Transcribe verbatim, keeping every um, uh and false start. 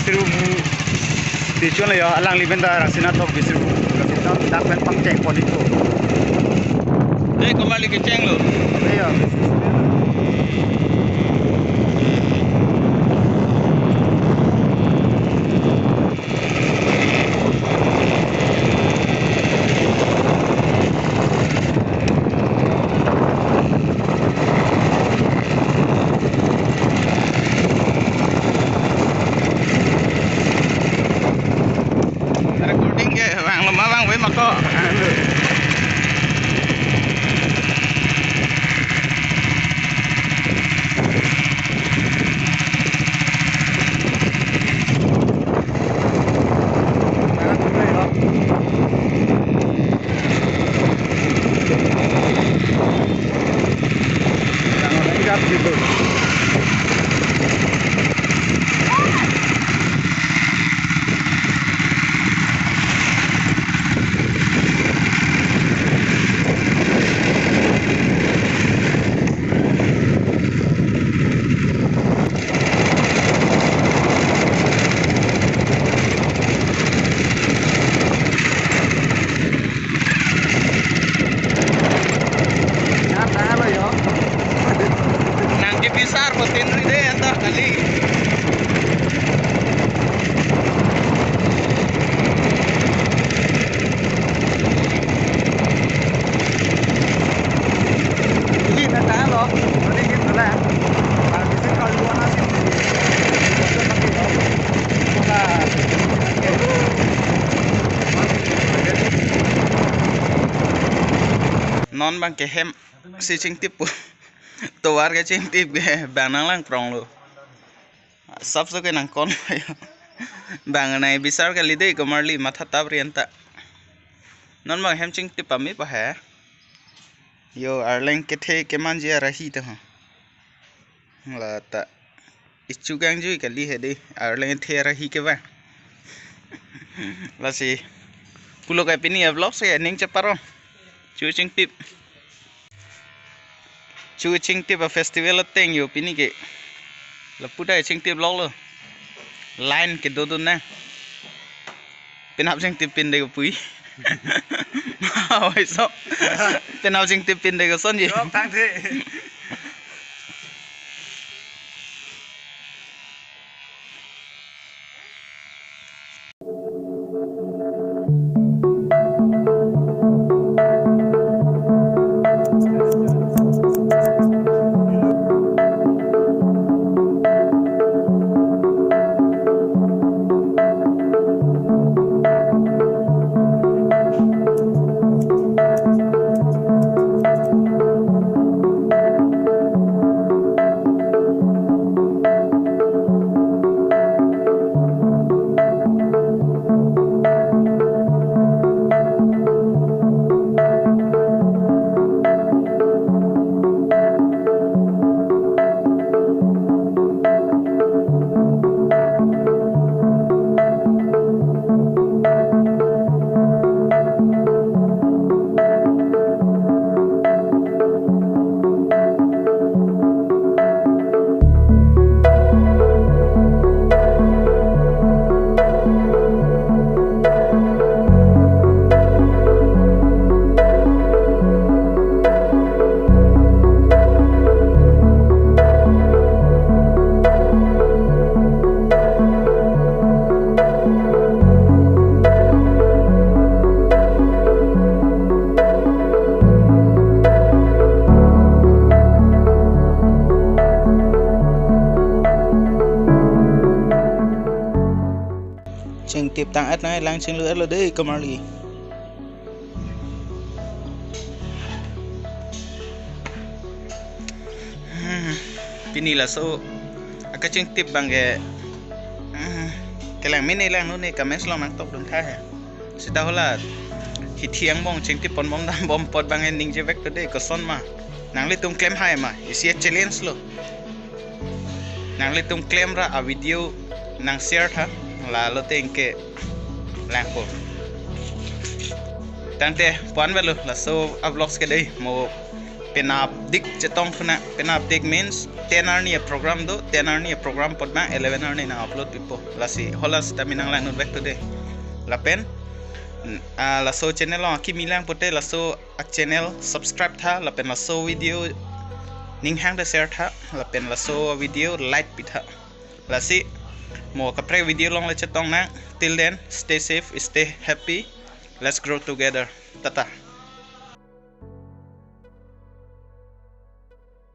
Bisru bu tichun le yo, alangli pen ta Rangsina tok Bisru bu, Rangsina dak pen pangcheng pon itu. Dei, komarli kecheng lo. Dei yo. Recording ke vanglo ma vangve ma ko. Nang kebisar ko tin ri dei anta kali. Non bang ke hem si chingtip pu. Tovar ke chingtip ke bang nanglang prong lo. Sap so ke nang kon lo yo. Bang nai bisar kali dei komarli matha tap rian ta. Non bang hem chingtip pame pa he. Yo arleng kethe kemanji arahi ta ha. La ta. Ichu kangjui kali he dei. Arleng kethe arahi ke ba. Lasi. Pulo kai pini ya vlog se ning cheparo. Chu chingtip. Chu chingtip a festival ateng yo pini ke. Lapu dai chingtip lok lo. Line ke do do na. Penap chingtip pin dei ko pui. Oi so. Penap chingtip pin dei ko son ji. Yok tang the. Chingtip tang-et nai lang chinglu-et lo dei komarli. Hmm, pini laso akachingtip bang ke, hmm, kelang mene lang nune comments along nangtok dun tha he. Sita hala hithi angbong chingtip pon bom dam bom apot bang ke ningje vek to dei koson ma. Nanglitum klem hai ma, isi a challenge lo. Nanglitum klem ra a video nang share tha, la lote ingke langpo. Tangte puan velo laso a vlogs ke dei mo Penapdik chetong thu nang, penapdik means ten arni a-program do, ten arni a-program apot abang eleven arni nang-upload pipo. Lasi hala sitame nang langnon vek to de. Lapen, n-, ah, laso channel along akimi lang pote laso a-channel subscribe tha, lapen laso video ning hang ta share tha, lapen laso video like pi tha. Lasi mo kaprek video along le chetong nang. Till then, stay safe, stay happy. Let's grow together. Tata.